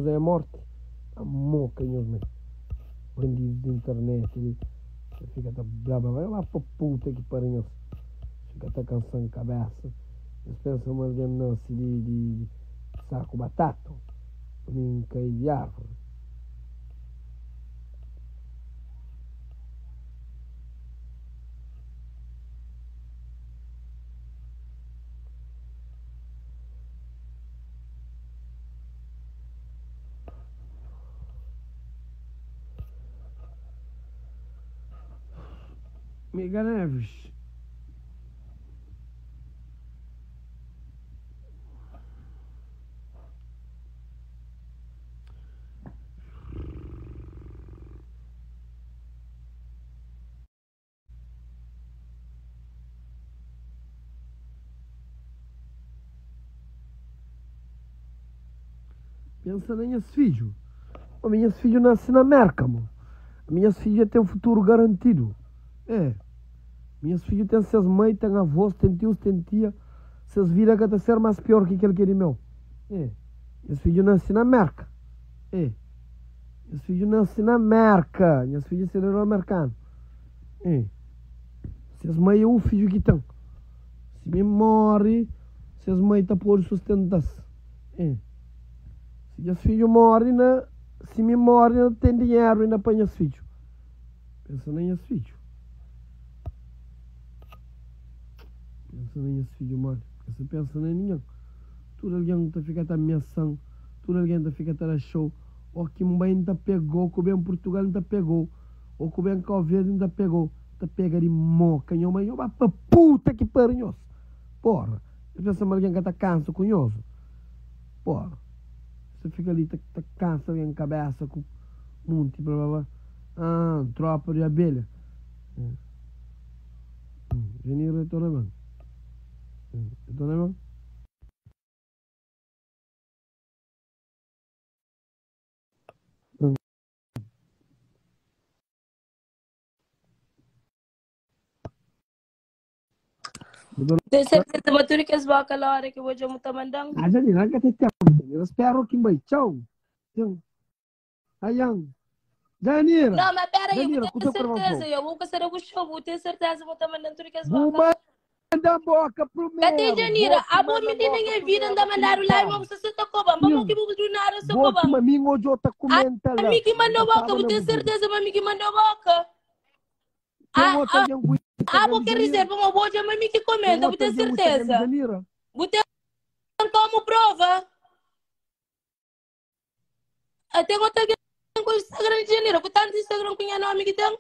é morti. Ta moka nhos mé. Bandidu di internet li ta fika ta bla bla bla. Ba pa puta ki pari nhos. Fika ta kansan kabesa. Nhos pensa ma algen nase di di saku batata? Mi N kai di arvuri. Miga Neves. Pensa na nhas fidju. Ô, minhas fidju nase na Merka, mo. Minhas fidju dja ten futuru garantidu. É. Minhas fidju ten ses mai, ten avós, ten tius, ten tia. Ses vida ka ta ser más pior ki kel ki é di meu. É. Nhas fidju nase na Merka. É. Nhas fidju nase na Merka. Nhas fidju é sidadon merkanu. É. Ses mai é un fidju ki ten. Si mi móre, ses mai ta pode sustenta-s. É. Si nhas fidju móre na, si mi móre na ten dinheru inda pa nhas fidju. Pensa na nhas fidju. Pensa na nhas fidju modi. Ka sa pensa na ningen. Tudu algen ta fika ta amiasan, tudu algen ta fika ta da xou. Ó ki N bai N ta pegou, ku ben Purtugal N ta pegou, ó ku ben Kau Verdi N ta pegou. Ta pega di moka nho, ma nho ba pa puta ki pari nhos. Porra, nhos pensa ma algen ka ta kansa ku nhos? Porra, você fika li ta ta kansa algen kabesa ku munti bla bla bla. Ah, tropa di abelha. Janira e torna ben. E torna ben. Ten serteza ma tudu kes boka la ora ki bo dja mu ta mandan. Ah, Janira, ka ten tempu. Janira, spera ki bai. Txau. Aian. Janira. Não, mas pera aí, Janira, bu kusa ten ku serteza, eu vou kasar ku show, bu ten serteza bu ta mandan tudu kes Bu boka. manda boka Ka primeiro. ten Janira, Bo ki abo manda mi di boka na vida primeiro nda mandadu lá, comentário. mas você se ta coba, mas mo ki bu do nada se Bo coba. ki ma mim hoje tá comenta A lá. mim que mandou Não boca, tava bu na ten bu vida. certeza ma mi ki mandou boca. Tem Ah, outra ah, alguém com ah, Instagram bo de quer Janira? dizer, mas bo já ma mi que Tem comenta, bu outra ten alguém com Instagram de certeza. Janira? Bu ten como prova. Até outra alguém com Instagram de Janira, com tanto Instagram com minha nome que tem.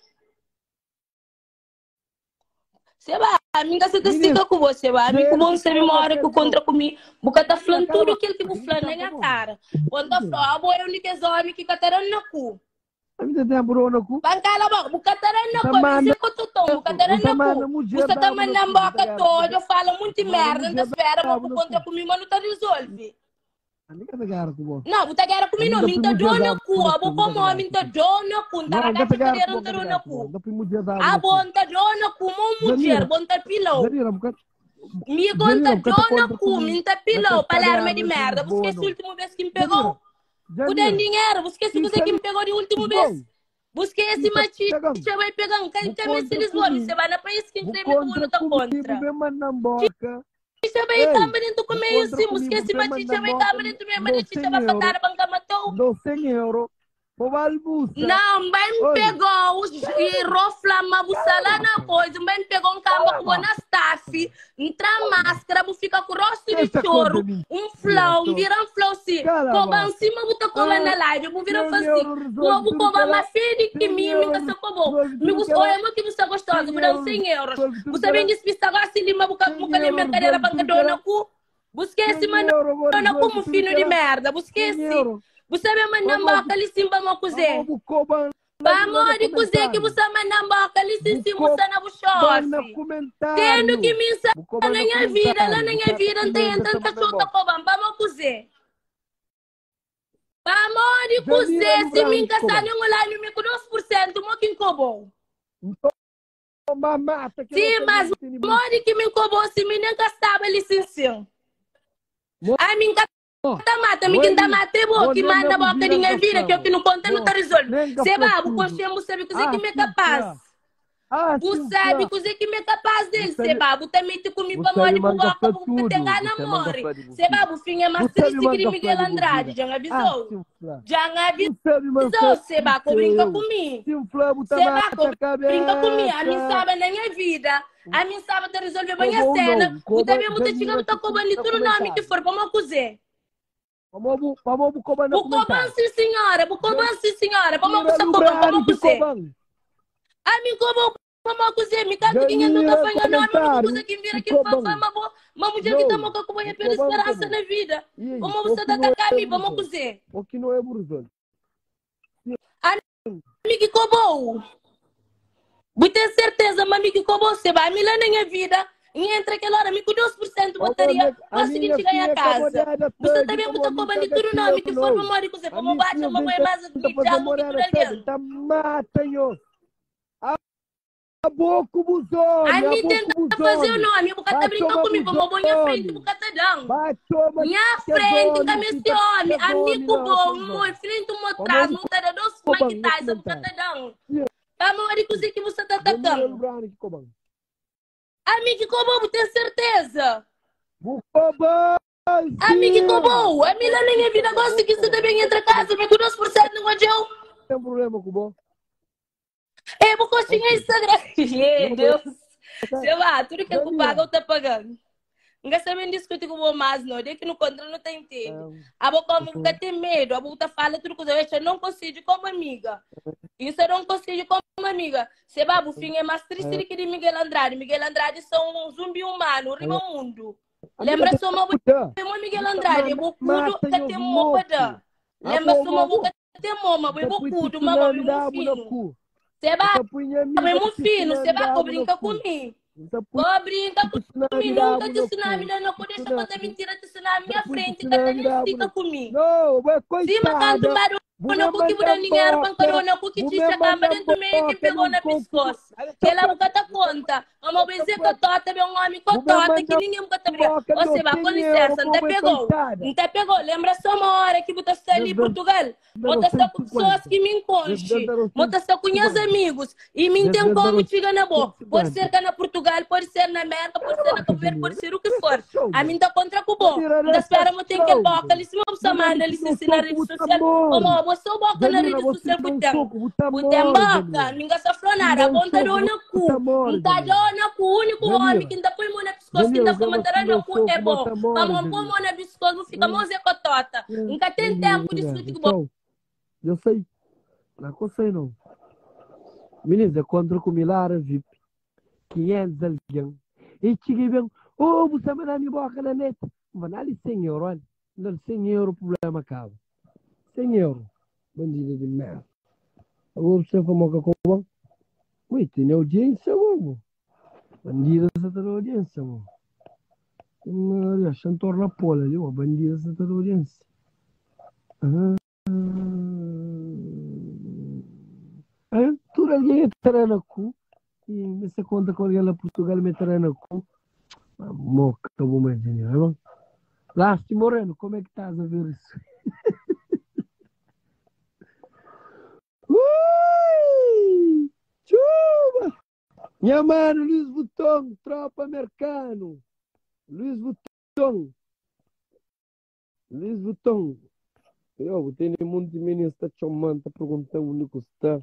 Seba, a mim que se Menina, tica com você, ba. A mim que bom sabe uma hora que contra comigo. Buca tá falando tudo aquilo que bu falando na minha cara. Quando tá falando, ah, boy, é o único homem que catarão na cu. A mim tem tempo na cu. Bancala boca, bu catarão na Tá cu, manda- você que tu bu catarão tá na manda cu. mulher Você tá braba na mandando cu, boca tá ligado? toda, fala muito Manda merda, não mulher espera, braba vou na contra cu. comigo, mas não tá resolve. A mim que tá guerra com você. Não, bu tá guerra comigo, não, A mim mim tá tá dor na mulher cu, braba ah, na bu cu, como tá homem tá dor na cu, Não, tá não tá ragacha guerra cadeira com não tá você, dor na cu. Dá pra mulher braba Ah, na cu. bom, tá dor na cu, mó mulher, Janira, bom tá pilão. Janira, buca- Me Janira, conta buca tá dona contra cu, comigo. me tá Na pilão, tua palerma de caderna, merda. boa, Busquei esse não. último vez que me pegou. Janira, O Janira, dinheiro, busquei esse coisa que me pegou de último vez. Busquei esse Fica machista, pegando. vai pegando. Quem Bu tem esse contra Lisboa, comigo. você vai na país que Bu treme com contra não tá comigo, contra. bem mandamboca. Você vai Ei, também dentro bu com meio contra sim, comigo, busquei esse bem machista, vai mandamboca. também dentro mesmo, Dou machista 100 vai euros. fatar, banca matou. Dou 100 euros. Vou almoçar. Não, bem me Oi. pegou e roflama, bussala na coisa, bem me pegou um camba com na staff, entra máscara, bu fica com o rosto de Essa choro, conta mentira, um flow, tô. vira um flow sim, Cala a coba boca. em cima, buta coba Ah, na live, bu vira 100 assim, euros resolve bu tudo coba que ela- mais feio que 100 mim, me euros se cobou, resolve me tudo que gostou, ela- é que você gostosa, 100 bu dá euros 100 euros, resolve tudo você que bem ela- despista agora se lima, bu 100 buca euros mercadeira, resolve tudo banca que ela- dona cu, busquei esse 100 mano, euros dona resolve como tudo filho que de ela- merda, busquei 100 esse. euros. Você me manda Vamos- boca ali sim para cozer. Vamos coban Vamos de cozer que você manda boca ali sim sim você na na buchofe. comentário. Tendo que me ensinar Bu coban na na minha vida, lá na comentário. minha vida não tem Comenta, tanta tá chuta mandando coban, vamos cozer. Vamos de Janira cozer, se me Branco. encastar em um lá no me com 2%, mo que incobou. Então, mamata que Sim, não mas tem Mori que me incobou se me nem encastava ali sim sim. Mo- A mim ta mata mi ki N ta mata é bo ki manda boka di nha vida ki o ki nu konta nu ta rizolve Se ba bu konxe-m bu sabe kuzê ki mi é kapaz Bu sabe kuzê ki mi é kapaz del Se ba bu ta mete ku mi pamodi bu boka bu ka ten gana more Se ba bu fin é más tristi ki di Miguel Andrade Dja N aviza-u Dja N aviza-u Se ba ko brinka ku mi Se ba ko brinka ku mi Ami N staba na nha vida Ami N staba ta rizolveba nha séna Bu ta ben bu ta txiga bu ta koba-m di tudu nómi ki for Pamodi kuzê? Bu koba-m sin sinhora Bu koba-m sin sinhora Pamodi bu sta koba-m Pamodi kuzê? Ami N koba-u pamodi kuzê? Mi kantu ki nha nu ta fla nha nómi Úniku kuza ki N bira ki N fla fla ma bo Ma mudjer ki ta moka ku bo nha perde speransa na vida Pamodi bu sta ta ataka-mi Pamodi kuzê? Ami ki kobou. Bu ten serteza ma mi ki kobou se ba mi la na nha vida N entra kel ora mi ku 2% bo taria gosi ki N txiga nha casa Bu sta ta ben bu ta koban di tudu nomi ki for pamodi kuzê pamo bu atxa ma bo é más django ki tudu algen. Abo ku bus omi, Ami abo tenta ku bus faze omi. nomi, bu ka ta Ba brinka toma ku mi, bus pamo bo nha frenti omi. bu ka ta dan. Ba toma Nha kes frenti ka omi ki meste ta omi, kes ami omi ku la bo, kes un mo omi. frenti un mo Pamo tras, bu nu ta da dos koban na makitaisa bu ka ta komentariu. dan. Sia, Pamodi kuzê ki bu sta ta Jamila ataka-m? Lubrani ki koban. Ami ki kobau bu ten serteza? Bu koban, Ami ki sia. kobau, ami la na nha vida Bu gosi ki sta ta koban. ben entra kaza mi ku 2% n odjau. Ten problema ku bo? É, bu coxinha Ok. Instagram. Ê, Não, Deus. tá. Sei lá, tudo que eu pago, Jamila. eu tá pagando. Não sabem discutir com o mais, não. De que não contra, não tá entende. A boca como nunca tem medo, a boca fala tudo coisa. Eu não consigo como amiga. Isso eu não consigo como amiga. Se ba, o fim é mais triste do que de Miguel Andrade. Miguel Andrade são um zumbi humano, riba mundo. Lembra só uma Miguel Andrade, bocudo, que tem mopada. Lembra só uma boca tem moma, bo é bocudo, ma bo é muito fino. Cê ba, bo é muito fino, cê ba ko brinca comigo. Ko brinca comigo, nunca te tsunami da não deixa conta mentira te tsunami minha frente, que até nem fica comigo. Cima canto mado na ku ki bu da dinheiro pancadona ku ki txixa kamba dentro meio que pegou na pescoço. Ela buka ta conta. Ama benze cotota, bem um homem cotota que ninguém buka ta briga. Você vai com licença, não te pegou. Não te pegou. Lembra só uma hora que você está ali em Portugal. Você está com pessoas que me enconche. Você está com meus amigos. E me tem como chegar na boa. Pode ser cá na Portugal, pode ser na América, pode ser na Cabo Verde, pode ser o que for. A mim tá contra com o bom. Não espera, eu tenho que boca ali, se me manda ali, se na rede social. Como você boca na rede social, que tem. O tem boca, ninguém se falou nada. A conta do na cu. Não tá do na cu, o único homem que ainda põe mão na pescoço, que ainda foi matar na cu é bom. Vamos pôr mão na pescoço, fica mão zé cotota. Nunca tem tempo de discutir com bom. Eu sei. Não sei não. Meninos, é contra com Milara VIP. 500 alguém. E cheguei bem. Oh, você me dá minha boca na net. Vou dar ali 100 euros, olha. Dá 100 euros, o problema acaba. 100 euros. Bandido de merda. Agora você falou que com Ui, tem audiência, bom. Bandida você tá na audiência, bom. Maria, torna pola ali, ó. Bandida você tá na audiência. Ah. Aí, tudo alguém entra na cu. E você conta com alguém lá em Portugal, me entra na cu. Moca, bom, mas, né? Lasti Moreno, como é que estás a ver isso? Ui! Chuva! Minha mano, Luiz Vuitton, tropa americano. Luiz Vuitton. Luiz Vuitton. Eu tenho um monte de meninas que tá chamando, tá perguntando onde que está.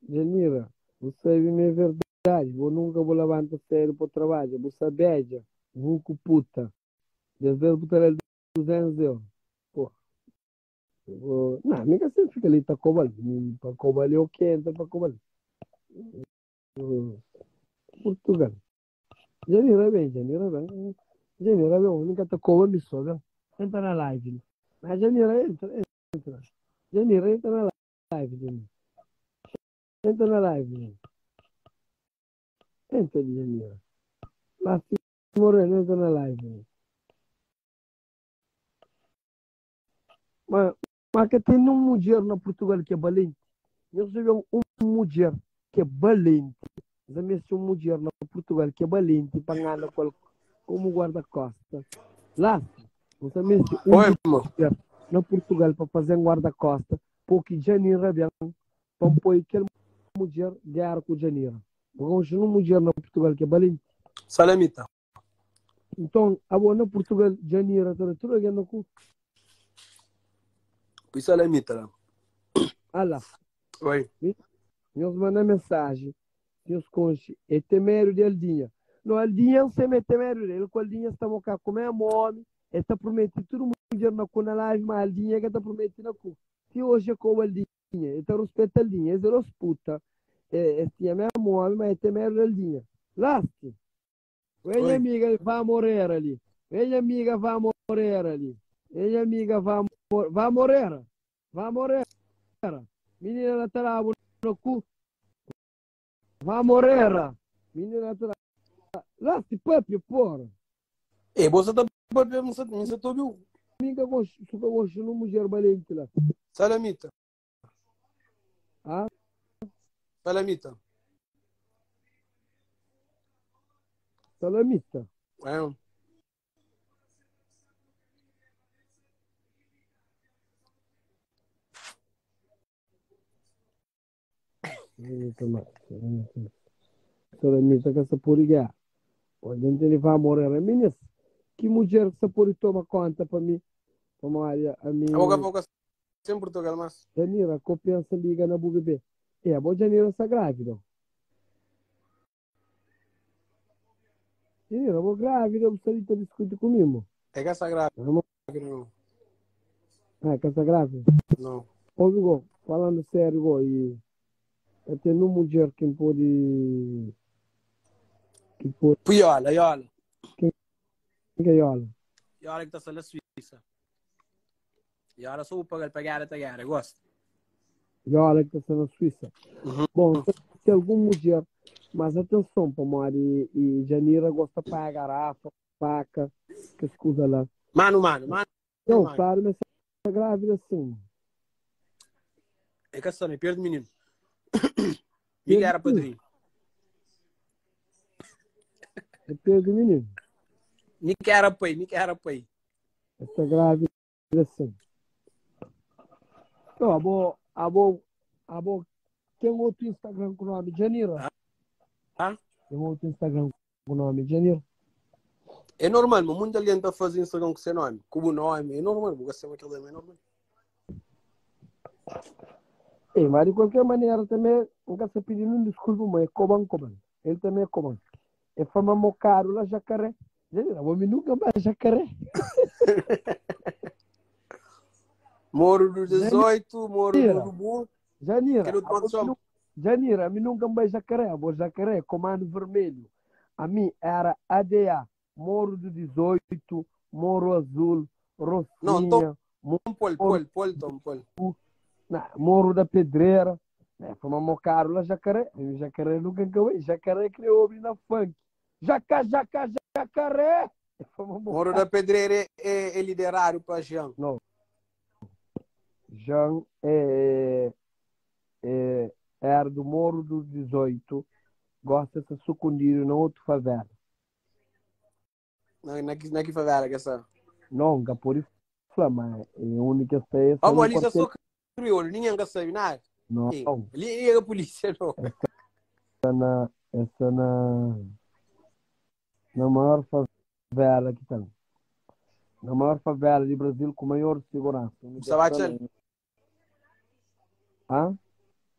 Janira, você sabe minha verdade. Eu nunca vou levantar sério para o trabalho. Você beija, vou com puta. Desde eu botar 200 euros. Pô. Eu vou... Não, amiga sempre fica ali, tá cobal. Para cobal eu que entra para cobal. Portugal. Janira bem, Janira bem. Janira bem, eu nunca tá cobal me só, bem. Entra na live. Mas Janira entra, entra. Janira entra na live, Janira. Entra na live, Janira. Entra, Janira. Márcio Moreno entra na live. Mas, mas que tem uma mulher na Portugal que é valente. Eu sei uma mulher que é valente. Mas uma mulher na Portugal que é valente para ganhar como guarda-costa. Lá, você mete um Oi, irmão. mulher na Portugal para fazer um guarda-costa, porque Janira bem, para pôr aquele mulher guerra com Janira. Porque hoje não mulher na Portugal que é valente. Salamita. Então, a boa na Portugal, Janira, tudo, tudo aqui no cu. Pui salamita lá. Alá, Oi. nós manda mensagem, nós conche, é temério de Aldinha. Não, Aldinha não se mete temério dele, com Aldinha estamos cá com o mesmo homem, está prometido todo mulher na cu na live, mas Aldinha que está prometido na cu. Se hoje é com o Aldinha, está respeita Aldinha, esse é os puta. É, é tinha mesmo homem, mas é temério de Aldinha. Lasque. Vem Oi. amiga, vá morrer ali. Vem amiga, vá morrer ali. Vem amiga, vá, mor vá morrer. Vá morrer. Menina, ela tá lá no cu. Vá morrer. Menina, tá lá. Lasque, papi, porra. Ei, você tá não sei, não sei, viu? Amiga, gosto, super gosto, não mulher valente lá. Salamita. Ah? Salamita. Salamita. É. Salamita, mas, salamita. Salamita que essa puriga. Onde ele vai morrer, menina. Que mulher que essa puri toma conta para mim? Como olha, a minha. A pouco a pouco, sem Portugal, mas. Janira, confiança liga na bebê. É, a boa Janira está grávida. Janira, vou grávida, você está discutindo comigo. É que essa grávida, Não, não. é que essa grávida. Não. Ô, Hugo, falando sério, Hugo, e eu tenho uma mulher que pode. Que pode. Piola, Iola. Que é Iola? Iola que está na Suíça. Iola só o pagar, pagar, pagar, eu gosto. Iola que está na Suíça. Uhum. Bom, se alguma mulher. Mas atenção, Pomar, e Janira gosta de pagar garrafa, faca, que escusa lá. Mano, mano, mano. Não, mano. claro, mas está grávida sim. É que essa, me perde menino. Miguel era padrinho. É perde menino. Miguel era pai, Miguel era pai. Está grávida sim. Então, a boa, tem outro Instagram com o nome Janira. Ah? Tem outro Instagram com o nome Janira. É normal, mas muita gente está fazendo Instagram com seu nome, com o nome, é normal, porque você é aquele é normal. Ei, mas de qualquer maneira também, nunca se pedindo desculpa, mas é coban, coban. Ele também é coban. É fama mocaro lá, jacaré. Janira, o homem nunca mais jacaré. Moro do 18, moro do Urubu. Janira, Quero outro Janira, a mim nunca mais jacaré. Vou jacaré, comando vermelho. A mim era ADA, Moro do 18, Moro Azul, Rocinha. Não, então, Pol, Pol, Pol, Tom, Pol. Moro da Pedreira. É, foi uma mocaro lá, jacaré. Jacaré nunca acabou. Jacaré criou na funk. Jaca, jaca, jacaré! Moro da Pedreira é liderado para Jean. Não. Jean era do Morro do 18, gosta de se esconder na outra favela. Na que favela que essa? Não, por isso, mas é a única que Ah, mas ali já sou crioulo, ninguém sabe nada. Não. Ali é a polícia, não. Essa na maior favela que tem. Na maior favela de Brasil com maior segurança. Sabachal? Hã?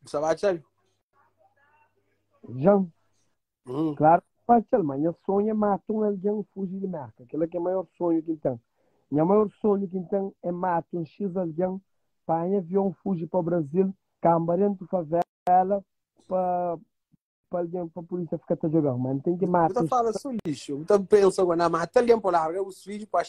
Sabachal? Jean. Claro, Sabachal, mas meu sonho é matar um alguém e fugir de marca. Aquele que é o maior sonho que tem. Meu maior sonho que tem é matar um X alguém para em avião fugir para o Brasil, camba dentro da favela, para alguém, para a polícia ficar te jogando. Mas tem que matar. Você fala só lixo. Você pensa agora, mata alguém para largar os filhos para